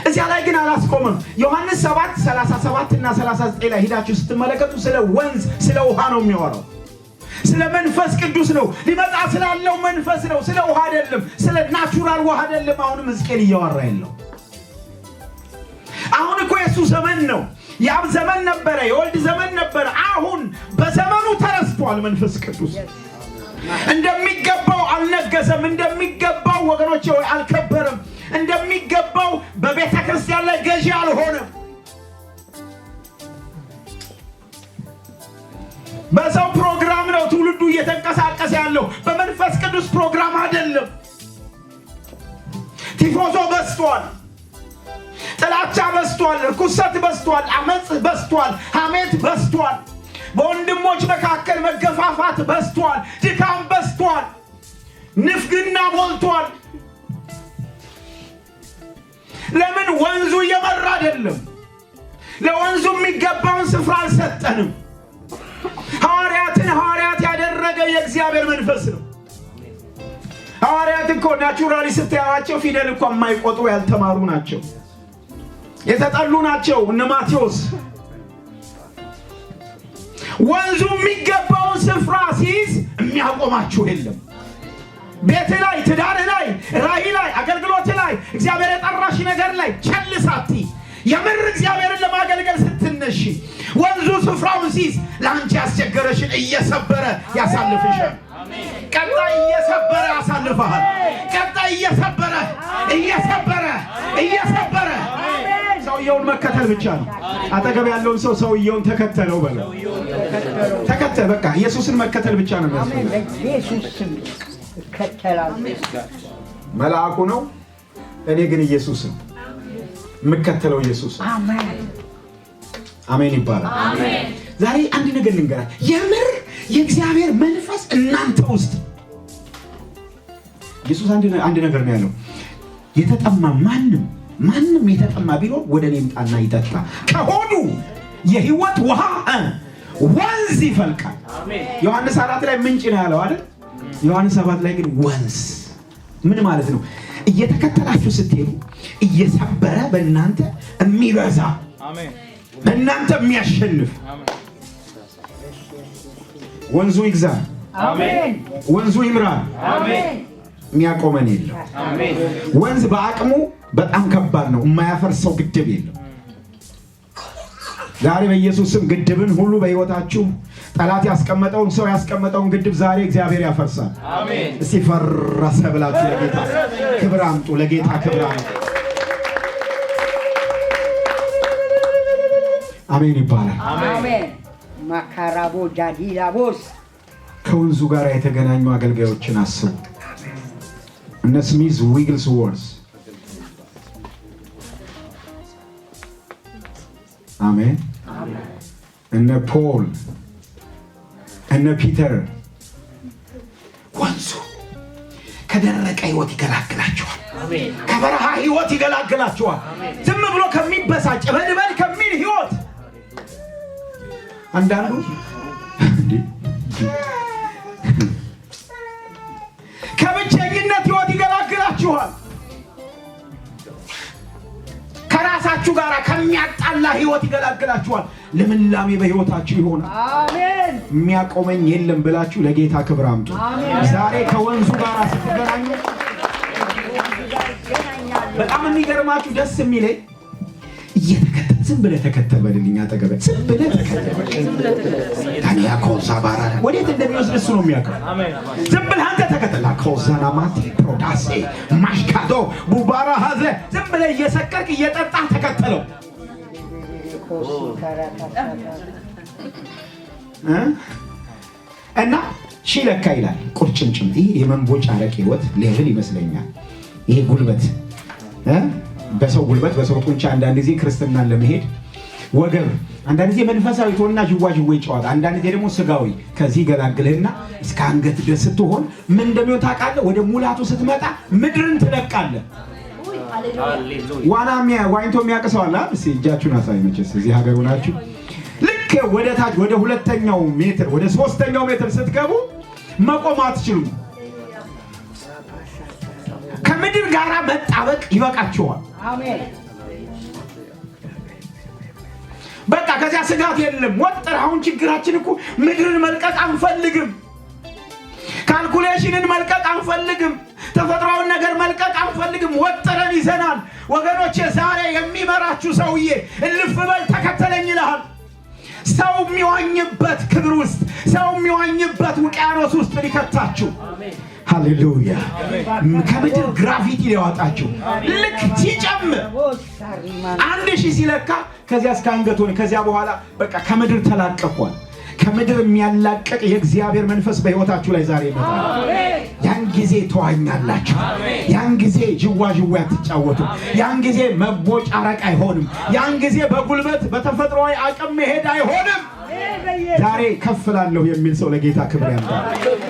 እዚያ ላይ ግን አላስቆምም። ዮሐንስ 7 37 እና 39 ላይ ሂዳችሁ ስትመለከቱ ስለ ወንዝ፣ ስለ ውሃ ነው የሚያወራው። ስለ መንፈስ ቅዱስ ነው። ሊመጣ ስላለው መንፈስ ነው። ስለ ውሃ አይደለም። ስለ natural ውሃ አይደለም። አሁንም ሕዝቅኤል እያወራ ያለው አሁን እኮ የእሱ ዘመን ነው። የአብ ዘመን ነበረ፣ የወልድ ዘመን ነበረ። አሁን በዘመኑ ተረስቷል። መንፈስ ቅዱስ እንደሚገባው አልነገሰም። እንደሚገባው፣ ወገኖቼ ወይ፣ አልከበረም። እንደሚገባው በቤተ ክርስቲያን ላይ ገዢ አልሆነም። በሰው ፕሮግራም ነው ትውልዱ እየተንቀሳቀሰ ያለው፣ በመንፈስ ቅዱስ ፕሮግራም አይደለም። ቲፎዞ በዝቷል። ጥላቻ በዝቷል። ርኩሰት በዝቷል። አመፅ በዝቷል። ሐሜት በዝቷል። በወንድሞች መካከል መገፋፋት በዝቷል። ድካም በዝቷል። ንፍግና ሞልቷል። ለምን? ወንዙ እየመራ አይደለም። ለወንዙ የሚገባውን ስፍራ አልሰጠንም። ሐዋርያትን ሐዋርያት ያደረገ የእግዚአብሔር መንፈስ ነው። ሐዋርያት እኮ naturally ስታያቸው ፊደል እኮ የማይቆጥሩ፣ ያልተማሩ ናቸው። የተጠሉ ናቸው። እነ ማቴዎስ። ወንዙ የሚገባውን ስፍራ ሲይዝ የሚያቆማችሁ የለም። ቤት ላይ፣ ትዳር ላይ፣ ራእይ ላይ፣ አገልግሎት ላይ፣ እግዚአብሔር የጠራሽ ነገር ላይ ቸል ሳትይ የምር እግዚአብሔርን ለማገልገል ስትነሺ ወንዙ ስፍራውን ሲይዝ ለአንቺ ያስቸገረሽን እየሰበረ ያሳልፍሻል። ቀጣይ እየሰበረ ያሳልፈሃል። ቀጣይ እየሰበረ፣ እየሰበረ፣ እየሰበረ። ሰውየውን መከተል ብቻ ነው። አጠገብ ያለውን ሰው ሰውየውን ተከተለው በለው። ተከተል፣ በቃ ኢየሱስን መከተል ብቻ ነው አሜን። የሚያስፈልገው። በኢየሱስ ስም እከተላለሁ። መልአኩ ነው፣ እኔ ግን ኢየሱስን የምከተለው ኢየሱስ። አሜን። አሜን ይባላል። ዛሬ አንድ ነገር ልንገራችሁ። የምር የእግዚአብሔር መንፈስ እናንተ ውስጥ፣ ኢየሱስ አንድ ነገር ነው ያለው። የተጠማ ማንም፣ ማንም የተጠማ ቢኖር ወደ እኔ ይምጣና ይጠጣ፣ ከሆዱ የህይወት ውሃ ወንዝ ይፈልቃል። ዮሐንስ 4 ላይ ምንጭ ነው ያለው አይደል? ዮሐንስ 7 ላይ ግን ወንዝ። ምን ማለት ነው? እየተከተላችሁ ስትሄዱ እየሰበረ በእናንተ የሚበዛ፣ በእናንተ የሚያሸንፍ። ወንዙ ይግዛ፣ አሜን። ወንዙ ይምራ፣ አሜን። የሚያቆመን የለም። ወንዝ በአቅሙ በጣም ከባድ ነው። የማያፈርሰው ግድብ የለም። ዛሬ በኢየሱስ ስም ግድብን ሁሉ፣ በሕይወታችሁ ጠላት ያስቀመጠውን፣ ሰው ያስቀመጠውን ግድብ ዛሬ እግዚአብሔር ያፈርሳል። እስቲ ፈረሰ ብላችሁ ለጌታ ክብር አምጡ። ለጌታ ክብር አምጡ። አሜን ይባላል። አሜን። ማካራቦ ጃዲላቦስ። ከወንዙ ጋር የተገናኙ አገልጋዮችን አስቡ። እነ ስሚዝ ዊግልስዎርዝ፣ አሜን። እነ ፖል፣ እነ ፒተር ወንዙ ከደረቀ ህይወት ይገላግላቸዋል። ከበረሃ ህይወት ይገላግላቸዋል። ዝም ብሎ ከሚበሳጭ በድበል ከሚል ህይወት፣ አንዳንዱ እንዴ፣ ከብቸኝነት ህይወት ይገላግላችኋል። ከራሳችሁ ጋር ከሚያጣላ ህይወት ይገላግላችኋል። ልምላሜ በህይወታችሁ ይሆናል። አሜን። የሚያቆመኝ የለም ብላችሁ ለጌታ ክብር አምጡ። ዛሬ ከወንዙ ጋር ስትገናኙ በጣም የሚገርማችሁ፣ ደስ የሚለኝ እየተከተል፣ ዝም ብለህ ተከተል በልልኝ። አጠገበ ዝም ብለህ ተከተል። ታዲያ ኮዛ ባራ ወዴት እንደሚወስድ እሱ ነው የሚያውቀው። ዝም ብለህ አንተ ተከተል። ኮዛናማቲ ፕሮዳሴ ማሽካዶ ቡባራ ሀዘ፣ ዝም ብለህ እየሰከርክ እየጠጣህ ተከተለው። ኮሲ ካራካሳታ። እ? እና ሺ ለካ ይላል ቁርጭምጭም። ይህ የመንቦጫረቅ ህይወት level ይመስለኛል። ይሄ ጉልበት እ? በሰው ጉልበት በሰው ጡንቻ አንዳንድ ጊዜ ክርስትናን ለመሄድ ወገብ፣ አንዳንድ ጊዜ መንፈሳዊ ትሆንና ዥዋዥዌ ጨዋታ፣ አንዳንድ ጊዜ ደግሞ ስጋዊ። ከዚህ ገላግልህና እስከ አንገት ድረስ ስትሆን ምን እንደሚሆን ታውቃለህ። ወደ ሙላቱ ስትመጣ ምድርን ትለቃለህ። ዋና ዋኝቶ የሚያውቅ ሰው አለ አይደል? እስኪ እጃችሁን አሳይ። መቼስ እዚህ ሀገር ሆናችሁ ልክ ወደ ታች ወደ 2ኛው ሜትር ወደ 3ኛው ሜትር ስትገቡ መቆም አትችሉም። ከምድር ጋር መጣበቅ ይበቃችኋል። አሜን። በቃ ከዚያ ስጋት የለም። ወጥር። አሁን ችግራችን እኮ ምድርን መልቀቅ አንፈልግም። Calculation ን መልቀቅ አንፈልግም። ተፈጥሯውን ነገር መልቀቅ አንፈልግም። ወጥረን ይዘናል። ወገኖቼ፣ ዛሬ የሚመራችሁ ሰውዬ እልፍ በል ተከተለኝ ይልሃል። ሰው የሚዋኝበት ክብር ውስጥ፣ ሰው የሚዋኝበት ውቅያኖስ ውስጥ ሊከታችሁ፣ ሃሌሉያ፣ ከምድር gravity ሊያወጣችሁ ልክ ሲጨምር 1000 ሲለካ ከዚያ እስከ አንገት ሆነ። ከዚያ በኋላ በቃ ከምድር ተላቀቋል። ከምድር የሚያላቅቅ የእግዚአብሔር መንፈስ በሕይወታችሁ ላይ ዛሬ ይመጣል። ያን ጊዜ ተዋኛላችሁ። ያን ጊዜ ዥዋዥዌ አትጫወቱ። ያን ጊዜ መቦጫረቅ አይሆንም። ያን ጊዜ በጉልበት በተፈጥሯዊ አቅም መሄድ አይሆንም። ዛሬ ከፍ እላለሁ የሚል ሰው ለጌታ ክብር ያምጣ።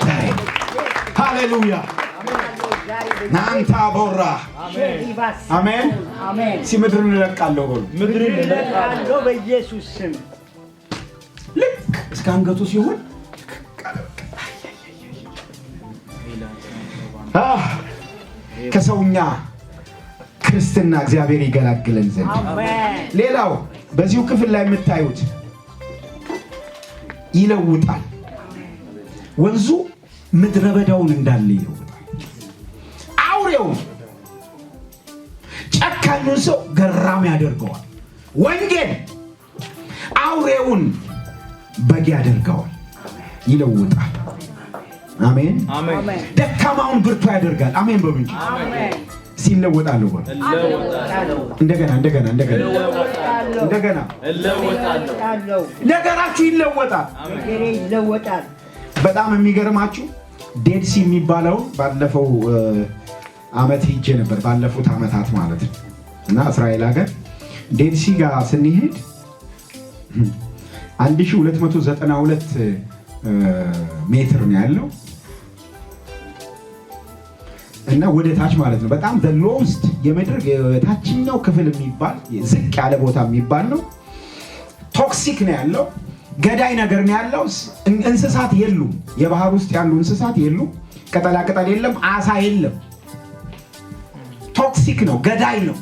ዛሬ ሃሌሉያ ናንታ ቦራ አሜን። አሜን። እስኪ ምድርን እለቃለሁ በሉ። ምድርን እለቃለሁ በኢየሱስ ስም። ልክ እስከ አንገቱ ሲሆን ከሰውኛ ክርስትና እግዚአብሔር ይገላግለን ዘንድ። አሜን። ሌላው በዚሁ ክፍል ላይ የምታዩት ይለውጣል። ወንዙ ምድረ በዳውን እንዳለ ይለውጣል። አውሬውን ጨካኙን ሰው ገራም ያደርገዋል። ወንጌል አውሬውን በግ ያደርገዋል፣ ይለውጣል። አሜን። አሜን። ደካማውን ብርቱ ያደርጋል። አሜን በሉ እንጂ። አሜን። ሲለወጣለሁ በሉ። እለወጣለሁ። እንደገና፣ እንደገና፣ እንደገና፣ እለወጣለሁ። እንደገና። እለወጣለሁ። እለወጣለሁ። ነገራችሁ ይለወጣል። ነገሬ ይለወጣል። በጣም የሚገርማችሁ Dead Sea የሚባለው ባለፈው አመት ሂጄ ነበር፣ ባለፉት አመታት ማለት ነው። እና እስራኤል ሀገር Dead Sea ጋር ስንሄድ 1292 ሜትር ነው ያለው እና ወደ ታች ማለት ነው። በጣም the lowest የምድር የታችኛው ክፍል የሚባል፣ ዝቅ ያለ ቦታ የሚባል ነው። Toxic ነው ያለው፣ ገዳይ ነገር ነው ያለው። እንስሳት የሉም። የባህር ውስጥ ያሉ እንስሳት የሉም። ቅጠላ ቅጠል የለም፣ አሳ የለም። Toxic ነው፣ ገዳይ ነው።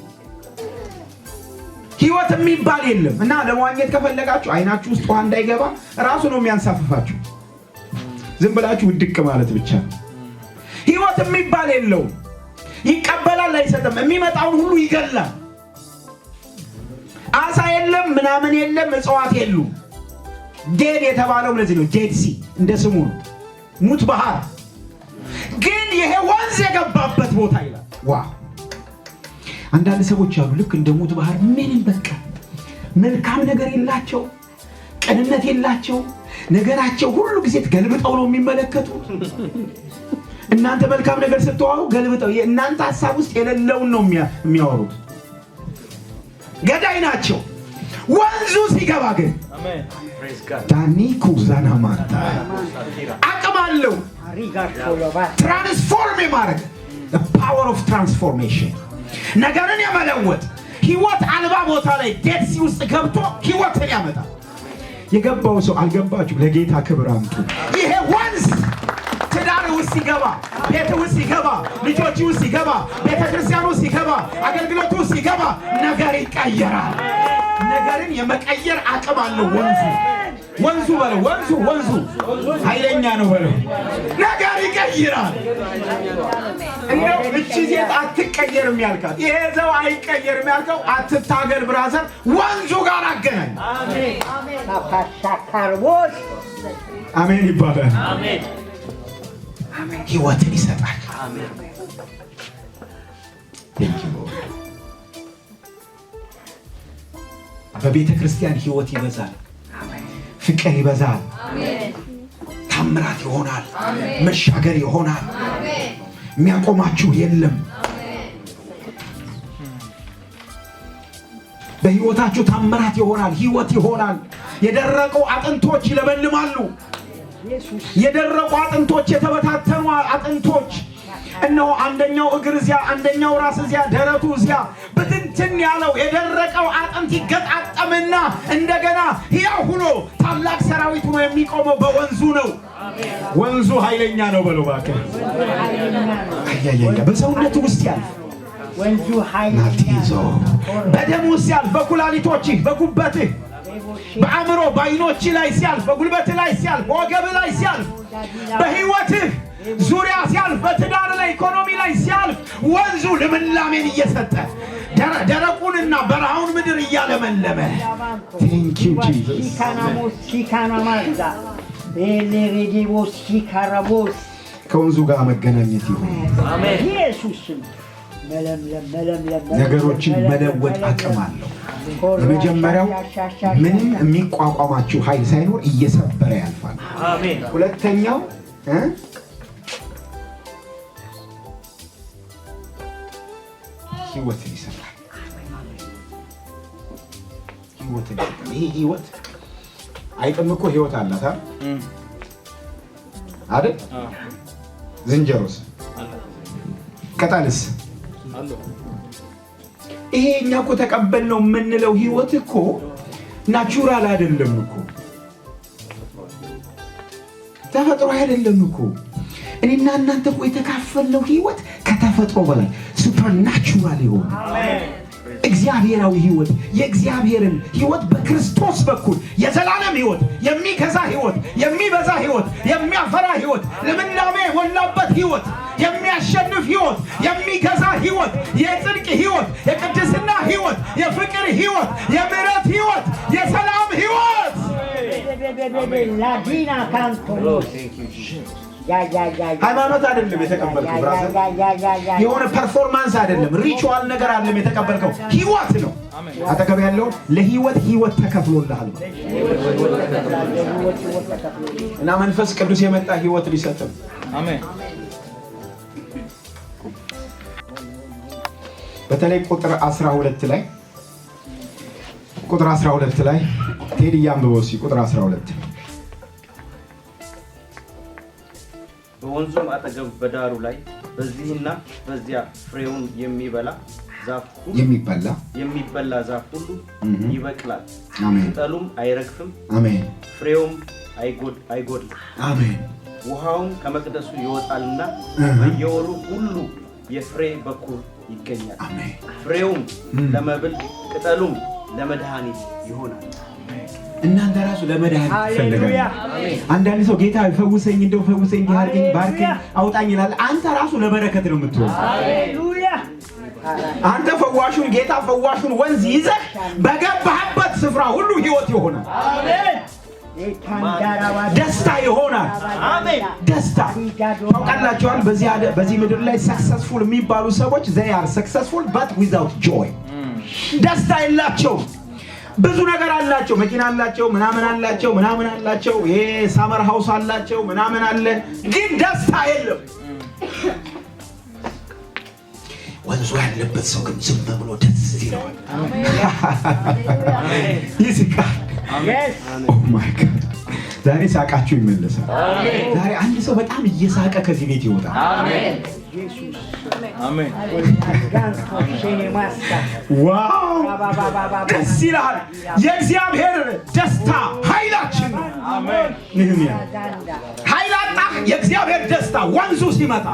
ህይወት የሚባል የለም። እና ለመዋኘት ከፈለጋችሁ አይናችሁ ውስጥ ውሃ እንዳይገባ ራሱ ነው የሚያንሳፍፋችሁ። ዝም ብላችሁ ውድቅ ማለት ብቻ ነው። ህይወት የሚባል የለውም። ይቀበላል፣ አይሰጥም። የሚመጣውን ሁሉ ይገላል። አሳ የለም፣ ምናምን የለም፣ እጽዋት የሉም። Dead የተባለው ለዚህ ነው። Dead Sea እንደ ስሙ ነው፣ ሙት ባህር። ግን ይሄ ወንዝ የገባበት ቦታ ይላል። Wow፣ አንዳንድ ሰዎች አሉ ልክ እንደ ሙት ባህር፣ ምንም በቃ መልካም ነገር የላቸው፣ ቅንነት የላቸው። ነገራቸው ሁሉ ጊዜ ገልብጠው ነው የሚመለከቱት። እናንተ መልካም ነገር ስትዋሩ ገልብጠው የእናንተ ሀሳብ ውስጥ የሌለውን ነው የሚያወሩት። ገዳይ ናቸው። ወንዙ ሲገባ ግን ዳኒኩ ዛናማንታ አቅም አለው transform የማድረግ፣ power of transformation፣ ነገርን የመለወጥ፣ ህይወት አልባ ቦታ ላይ Dead Sea ውስጥ ገብቶ ህይወትን ያመጣል። የገባው ሰው አልገባችሁ? ለጌታ ክብር አምጡ። ይሄ ወንዝ ትዳር ውስጥ ሲገባ፣ ቤት ውስጥ ሲገባ፣ ልጆች ውስጥ ሲገባ፣ ቤተ ክርስቲያን ውስጥ ሲገባ፣ አገልግሎት ውስጥ ሲገባ ነገር ይቀየራል። ነገርን የመቀየር አቅም አለው ወንዙ። ወንዙ በለው፣ ወንዙ፣ ወንዙ ኃይለኛ ነው በለው። ነገር ይቀይራል። እንደው እቺ ሴት አትቀየርም ያልካት፣ ይሄ ሰው አይቀየርም ያልከው፣ አትታገል brother፣ ወንዙ ጋር አገናኝ። አሜን ይባላል። ህይወትን ይሰጣል። Thank you, Lord። በቤተ ክርስቲያን ህይወት ይበዛል፣ ፍቅር ይበዛል፣ ታምራት ይሆናል፣ መሻገር ይሆናል። የሚያቆማችሁ የለም። በህይወታችሁ ታምራት ይሆናል፣ ህይወት ይሆናል። የደረቁ አጥንቶች ይለመልማሉ። የደረቁ አጥንቶች፣ የተበታተኑ አጥንቶች፣ እነሆ አንደኛው እግር እዚያ፣ አንደኛው ራስ እዚያ፣ ደረቱ እዚያ፣ ብትንትን ያለው የደረቀው አጥንት ይገጣጠምና እንደገና ሕያው ሆኖ ታላቅ ሰራዊት ሆኖ የሚቆመው በወንዙ ነው። ወንዙ ኃይለኛ ነው በለው እባክህ። አያያያ በሰውነቱ ውስጥ ያልፍ ወንዙ ኃይለኛ ናቲዞ በደም ውስጥ ሲያልፍ፣ በኩላሊቶችህ፣ በጉበትህ፣ በአእምሮ፣ በአይኖች ላይ ሲያልፍ፣ በጉልበት ላይ ሲያልፍ፣ በወገብ ላይ ሲያልፍ፣ በህይወትህ ዙሪያ ሲያልፍ፣ በትዳር ላይ፣ ኢኮኖሚ ላይ ሲያልፍ ወንዙ ልምላሜን እየሰጠ ደረቁንና በረሃውን ምድር እያለመለመ። Thank you, Jesus። ሲካናማዛ ኤሌሬዴቦስ ሲካራቦስ። ከወንዙ ጋር መገናኘት ይሁን። ኢየሱስ ስም መለምለም መለምለም። ነገሮችን መለወጥ አቅም አለው። የመጀመሪያው ምንም የሚቋቋማችሁ ኃይል ሳይኖር እየሰበረ ያልፋል። ሁለተኛው ህይወትን ይሰጣል። ህይወትን ይሰጣል። ይሄ ህይወት አይጥም እኮ ህይወት አላት አይደል? ዝንጀሮስ? ቅጠልስ? ይሄ እኛ እኮ ተቀበልነው የምንለው ህይወት እኮ natural አይደለም እኮ፣ ተፈጥሮ አይደለም እኮ። እኔና እናንተ እኮ የተካፈልነው ህይወት ከተፈጥሮ በላይ supernatural የሆነ እግዚአብሔራዊ ህይወት፣ የእግዚአብሔርን ህይወት በክርስቶስ በኩል የዘላለም ህይወት፣ የሚገዛ ህይወት፣ የሚበዛ ህይወት፣ የሚያፈራ ህይወት፣ ልምላሜ የሞላበት ህይወት፣ የሚያሸንፍ ህይወት፣ የሚገዛ ህይወት፣ የጽድቅ ህይወት፣ የቅድስና ህይወት፣ የፍቅር ህይወት፣ የምሕረት ህይወት፣ የሰላም ህይወት። ላዲና ካንቶኖስ ሃይማኖት አይደለም የተቀበልከው brother፣ የሆነ performance አይደለም፣ ritual ነገር አይደለም የተቀበልከው፣ ህይወት ነው። አጠገብ ያለውን ለህይወት ህይወት ተከፍሎልሃል እና መንፈስ ቅዱስ የመጣ ህይወት ሊሰጥም። በተለይ ቁጥር 12 ላይ፣ ቁጥር 12 ላይ ቴዲ አንብበው እስኪ ቁጥር 12። በወንዙም አጠገብ በዳሩ ላይ በዚህና በዚያ ፍሬውን የሚበላ ዛፍ ሁሉ የሚበላ የሚበላ ዛፍ ሁሉ ይበቅላል። ቅጠሉም አይረግፍም፣ ፍሬውም አይጎድልም። ውሃውም ከመቅደሱ ይወጣልና በየወሩ ሁሉ የፍሬ በኩር ይገኛል። ፍሬውም ለመብል ቅጠሉም ለመድኃኒት ይሆናል። እናንተ ራሱ ለመድኃኒት ትፈልጋለህ። አንዳንድ ሰው ጌታ ፈውሰኝ፣ እንደው ፈውሰኝ፣ እንዲህ አድርገኝ፣ ባርከኝ፣ አውጣኝ ይላል። አንተ ራሱ ለበረከት ነው የምትሆነው። አንተ ፈዋሹን ጌታ፣ ፈዋሹን ወንዝ ይዘህ በገባህበት ስፍራ ሁሉ ህይወት ይሆናል፣ ደስታ ይሆናል። ደስታ ታውቃላችኋል። በዚህ ምድር ላይ successful የሚባሉ ሰዎች they are successful but without joy፣ ደስታ የላቸውም። ብዙ ነገር አላቸው፣ መኪና አላቸው፣ ምናምን አላቸው፣ ምናምን አላቸው፣ ይሄ summer house አላቸው፣ ምናምን አለ፣ ግን ደስታ የለም። ወንዙ ወንዙ ያለበት ሰው ግን ዝም ብሎ ደስ ይለዋል፣ ይስቃል። Oh my God፣ ዛሬ ሳቃችሁ ይመለሳል። ዛሬ አንድ ሰው በጣም እየሳቀ ከዚህ ቤት ይወጣል። አሜን። Wow፣ ደስ ይልሃል። የእግዚአብሔር ደስታ ኃይላችን ነው። ንህምያ ኃይል አጣህ። የእግዚአብሔር ደስታ ወንዙ ሲመጣ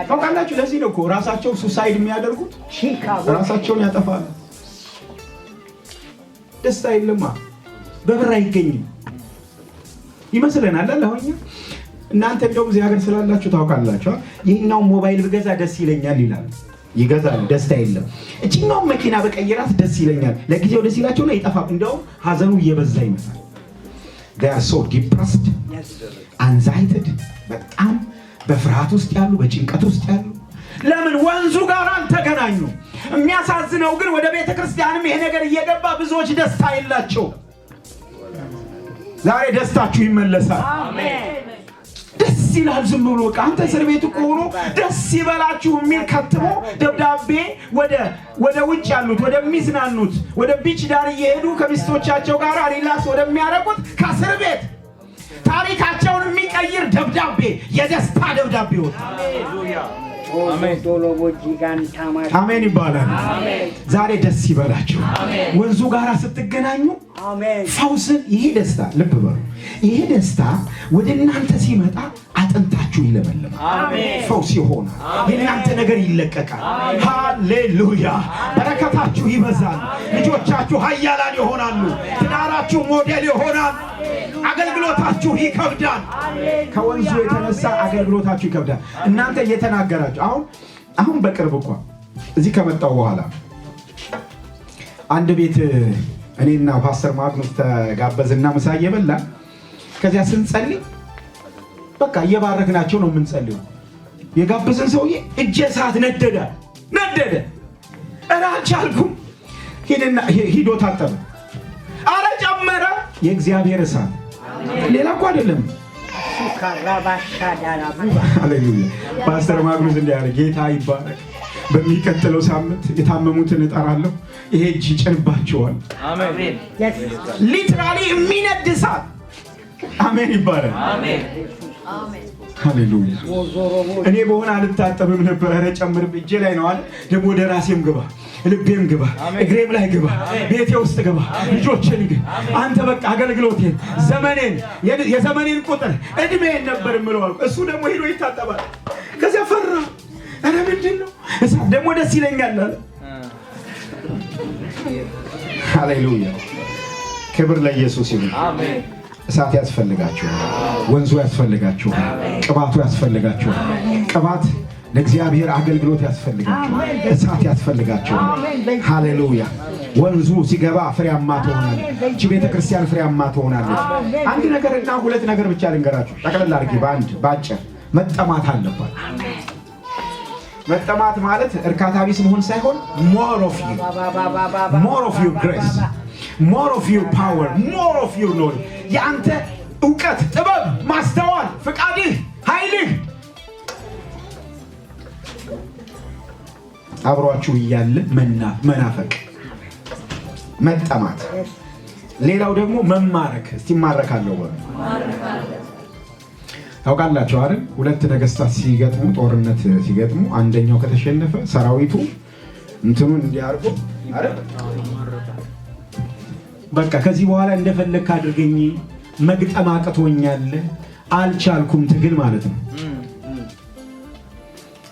ታውቃላችሁ። ለዚህ ነው እኮ ራሳቸው suicide የሚያደርጉት፣ ራሳቸውን ያጠፋሉ። ደስታ የለማ፣ በብር አይገኝም ይመስለናል አይደል? አሁን እኛ እናንተ እንደውም እዚህ ሀገር ስላላችሁ ታውቃላችሁ። ይህኛውን ሞባይል ብገዛ ደስ ይለኛል ይላል። ይገዛሉ፣ ደስታ የለም። እችኛውን መኪና በቀይራት ደስ ይለኛል። ለጊዜው ደስ ይላቸውና ይጠፋል። እንደውም ሀዘኑ እየበዛ ይመጣል። They are so depressed, anxiety፣ በጣም በፍርሃት ውስጥ ያሉ፣ በጭንቀት ውስጥ ያሉ። ለምን? ወንዙ ጋር አልተገናኙ። የሚያሳዝነው ግን ወደ ቤተ ክርስቲያንም ይሄ ነገር እየገባ ብዙዎች ደስታ የላቸው። ዛሬ ደስታችሁ ይመለሳል። ደስ ይላል። ዝም ብሎ በቃ አንተ እስር ቤት እኮ ሆኖ ደስ ይበላችሁ የሚል ከትሞ ደብዳቤ ወደ ውጭ ያሉት፣ ወደሚዝናኑት፣ ወደ beach ዳር እየሄዱ ከሚስቶቻቸው ጋር relax ወደሚያደርጉት ከእስር ቤት ታሪካቸውን የሚቀይር ደብዳቤ፣ የደስታ ደብዳቤ ወጣ። አሜን ይባላል። ዛሬ ደስ ይበላችሁ። ወንዙ ጋር ስትገናኙ ፈውስን፣ ይሄ ደስታ፣ ልብ በሉ፣ ይሄ ደስታ ወደ እናንተ ሲመጣ አጥንታችሁ ይለመልማል፣ ፈውስ ይሆናል። የእናንተ ነገር ይለቀቃል። ሃሌሉያ! በረከታችሁ ይበዛል። ልጆቻችሁ ኃያላን ይሆናሉ። ትዳራችሁ ሞዴል ይሆናል። አገልግሎታችሁ ይከብዳል። ከወንዙ የተነሳ አገልግሎታችሁ ይከብዳል። እናንተ እየተናገራችሁ አሁን አሁን በቅርብ እንኳ እዚህ ከመጣው በኋላ አንድ ቤት እኔና ፓስተር ማግኑስ ተጋበዝና ምሳ እየበላን ከዚያ ስንጸልይ በቃ እየባረክናቸው ነው የምንጸልዩ። የጋበዘን ሰውዬ እጀ እሳት ነደደ ነደደ። ኧረ አልቻልኩም። ሄደና ሂዶ ታጠበ። አረ ጨመረ። የእግዚአብሔር እሳት ሌላ እኮ አይደለም። ሃሌሉያ። ፓስተር ማግኑስ እንዲህ አለ፣ ጌታ ይባረክ። በሚቀጥለው ሳምንት የታመሙትን እጠራለሁ። ይሄ እጅ ይጭንባቸዋል። Literally የሚነድ እሳት። አሜን ይባላል። ሃሌሉያ። እኔ በሆነ አልታጠብም ነበር። ኧረ ጨምርም እጄ ላይ ነው አለ። ደግሞ ወደ ራሴም ግባ፣ ልቤም ግባ፣ እግሬም ላይ ግባ፣ ቤቴ ውስጥ ግባ፣ ልጆችን ግባ። አንተ በቃ አገልግሎቴን፣ ዘመኔን፣ የዘመኔን ቁጥር፣ እድሜን ነበር የምለው አልኩ። እሱ ደግሞ ሄዶ ይታጠባል። ከዚያ ፈራ። ኧረ ምንድን ነው እሳት ደግሞ ደስ ይለኛል አለ። ሃሌሉያ። ክብር ለኢየሱስ ይሁን። እሳት ያስፈልጋችኋል። ወንዙ ያስፈልጋችኋል። ቅባቱ ያስፈልጋችኋል። ቅባት ለእግዚአብሔር አገልግሎት ያስፈልጋችኋል። እሳት ያስፈልጋችኋል። ሃሌሉያ። ወንዙ ሲገባ ፍሬያማ ትሆናለች። እቺ ቤተ ክርስቲያን ፍሬያማ ትሆናለች። አንድ ነገር እና ሁለት ነገር ብቻ ልንገራችሁ ጠቅለል አድርጌ በአንድ በአጭር። መጠማት አለባት። መጠማት ማለት እርካታ ቢስ መሆን ሳይሆን more of you, more of your grace, more of your power, more of your knowledge፣ የአንተ እውቀት፣ ጥበብ፣ ማስተዋል፣ ፍቃድህ፣ ኃይልህ አብሯችሁ እያለ መናፈቅ፣ መጠማት። ሌላው ደግሞ መማረክ። እስቲ እማረካለሁ በሉ። ታውቃላችሁ አይደል? ሁለት ነገስታት ሲገጥሙ፣ ጦርነት ሲገጥሙ አንደኛው ከተሸነፈ ሰራዊቱ እንትኑን እንዲያርጎ አይደል? በቃ ከዚህ በኋላ እንደፈለግክ አድርገኝ፣ መግጠም አቅቶኛል፣ አልቻልኩም ትግል ማለት ነው።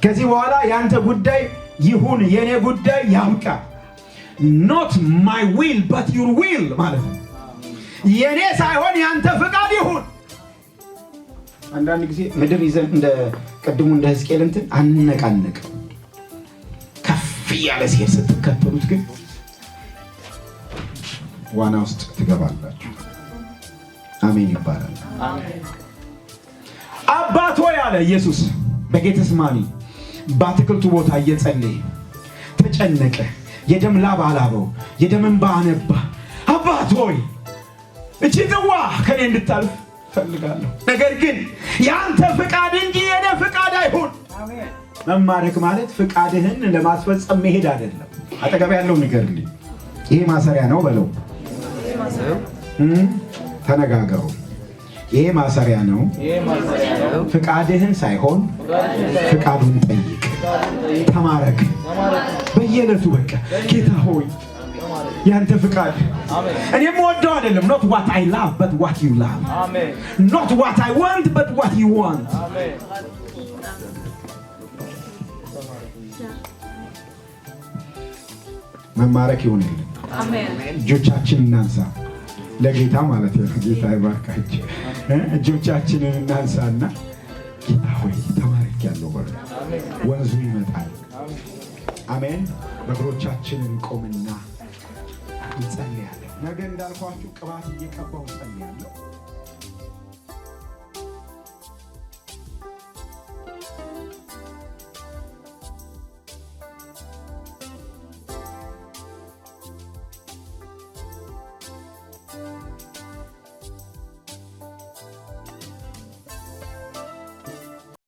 ከዚህ በኋላ ያንተ ጉዳይ ይሁን፣ የኔ ጉዳይ ያብቃ። Not my will but your will ማለት ነው። የኔ ሳይሆን ያንተ ፍቃድ ይሁን። አንዳንድ ጊዜ ምድር ይዘን እንደ ቅድሙ እንደ ሕዝቅኤል እንትን አንነቃነቅ። ከፍ እያለ ሲሄድ ስትከተሉት ግን ዋና ውስጥ ትገባላችሁ። አሜን ይባላል። አባት ሆይ አለ ኢየሱስ በጌተስማኒ በአትክልቱ ቦታ እየጸለየ ተጨነቀ። የደም ላብ አላበው፣ የደም እንባ አነባ። አባት ሆይ፣ እቺ ጽዋ ከኔ እንድታልፍ እፈልጋለሁ፣ ነገር ግን የአንተ ፍቃድ እንጂ የኔ ፍቃድ አይሁን። መማረክ ማለት ፍቃድህን ለማስፈጸም መሄድ አይደለም። አጠገብ ያለው ንገርልኝ። ይሄ ማሰሪያ ነው በለው። ተነጋገሩ። ይሄ ማሰሪያ ነው። ፍቃድህን ሳይሆን ፍቃዱን ጠይቅ። ተማረክ። በየዕለቱ በቃ ጌታ ሆይ፣ ያንተ ፍቃድ፣ እኔ የምወደው አይደለም። Not what I love, but what you love. Not what I want, but what you want. መማረክ ይሁንልን። እጆቻችንን እናንሳ ለጌታ ማለት ነው። ጌታ ይባርካችሁ። እጆቻችንን እናንሳና ጌታ ሆይ፣ ተማርኬያለሁ በሉ። ወንዙ ይመጣል። አሜን። በእግሮቻችን እንቆምና እንጸልያለን። ነገ እንዳልኳችሁ ቅባት እየቀባው እጸልያለሁ።